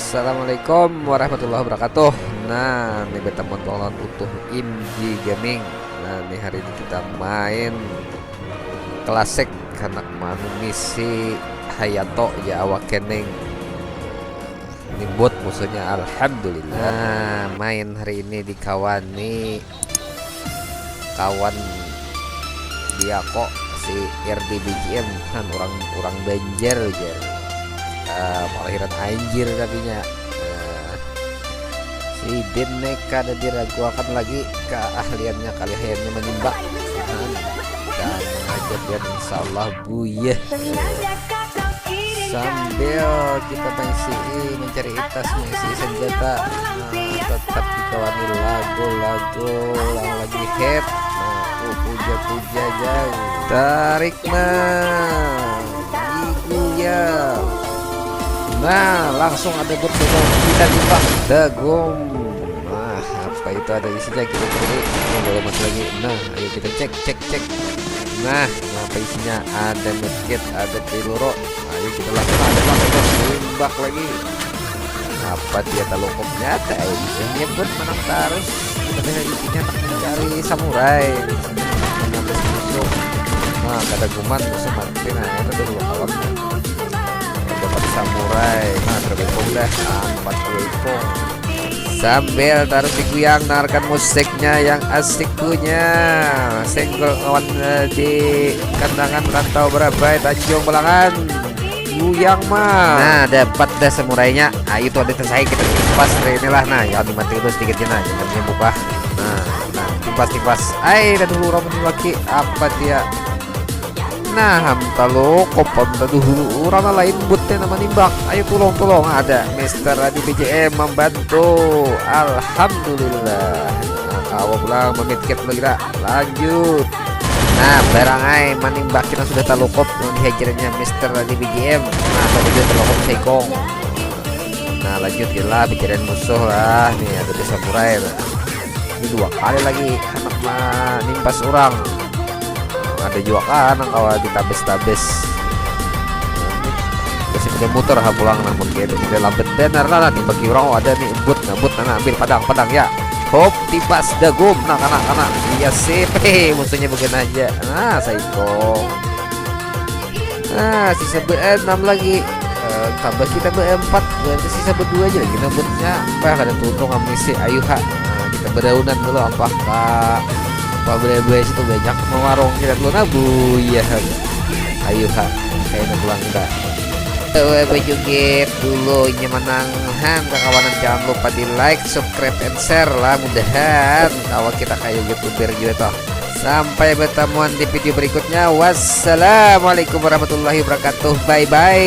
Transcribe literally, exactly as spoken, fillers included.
Assalamualaikum warahmatullahi wabarakatuh. Nah, ini bertemu lawan Utuh Imji Gaming. Nah, ini hari ini kita main klasik, handak manumisi Hayato ya, awak kening. Ini bot musuhnya, alhamdulillah. Nah, main hari ini dikawani kawan dia kok, si R D B G M, kan orang, orang Banjar jar. Eh, kelahiran anjir tapinya. Eh, si Din ne kada diraguakan lagi keahliannya, kalihayannya manimbak. Nah, dan mengajak dan insya Allah buyah. Sambil kita mengisi, mencari itas, mengisi senjata, nah, tetap dikawani lagu-lagu yang lagi hit. Nah, tuh puja-puja jauh. Tarik, nah, gigu ya. Nah, langsung ada bot, kita timbak. Dagum. Nah, apa itu ada isinya, kita cari. Ini boleh masuk lagi. Nah, ayo kita cek, cek, cek. Nah, apa isinya? Ada medkit, ada peluru. Ayo kita lakukan, ada pakai bos, timbak lagi. Apa dia talukupnya? Ada isinya pun menang terus. Kita lihat isinya, nak mencari samurai. Habis masuk. Nah, kada guman musuh mati. Nah, itu dulu kawan. Dapat samurai. Nah, terbaik dah. Empat puluh ikung. Sambil terus diguyang, dengarkan musiknya yang asik punya. Senggol kawan, eh, di kandangan rantau Berabai, Tanjung Belangan. Guyang mah. Nah, dapat dah samurainya. Ayo tuh, ada saya kita pas inilah. Nah, yang dimati itu sedikit, nah, jangan buka. Nah, nah, tipas, tipas. Ai, dah dulu orang lagi. Apa dia? Nah, ham talukup, ham taduhulu urang lain bot teh nama nimbak. Ayo tulung, tulung, ada Mister Adi B J M membantu. Alhamdulillah. Nah, kawa pulang memit gap lagi dah. Lanjut. Nah, barang ai manimbak kita sudah talukup yang dihajarnya Mister Adi B J M. Nah, tadi dia talukup seikung. Nah, lanjut gila pikiran musuh lah. Nih, ada di samurai lah. Ini dua kali lagi anak manimpas orang. Ada juga kan nang kawa ditabes-tabes. Masih punya muter ha pulang, namun kayak itu sudah lambat benar lah. Nah, timbaki orang, oh, ada nih, bot, nah, bot, nah, nah, ambil padang, padang ya. Hop, tipas dagum, nah, kena, kena. Iya sip, hehe, musuhnya bagian aja. Nah, saikung. Nah, sisa beenam lagi. Eh, tambah kita beempat, berarti sisa berdua aja lagi. Nah, botnya, wah, kada tuntung kami sih. Ayo, ha. Nah, kita bedaunan dulu, apakah apa, berapa situ banyak mewarung kita dulu. Nah, buyah. Ayo, ha. Kayaknya pulang kita. Eh, bejugit dulu, ini menang. Han, kakawanan, jangan lupa di like, subscribe, and share lah. Mudahan kawan kita kayak youtuber juga toh. Sampai bertemuan di video berikutnya. Wassalamualaikum warahmatullahi wabarakatuh. Bye bye.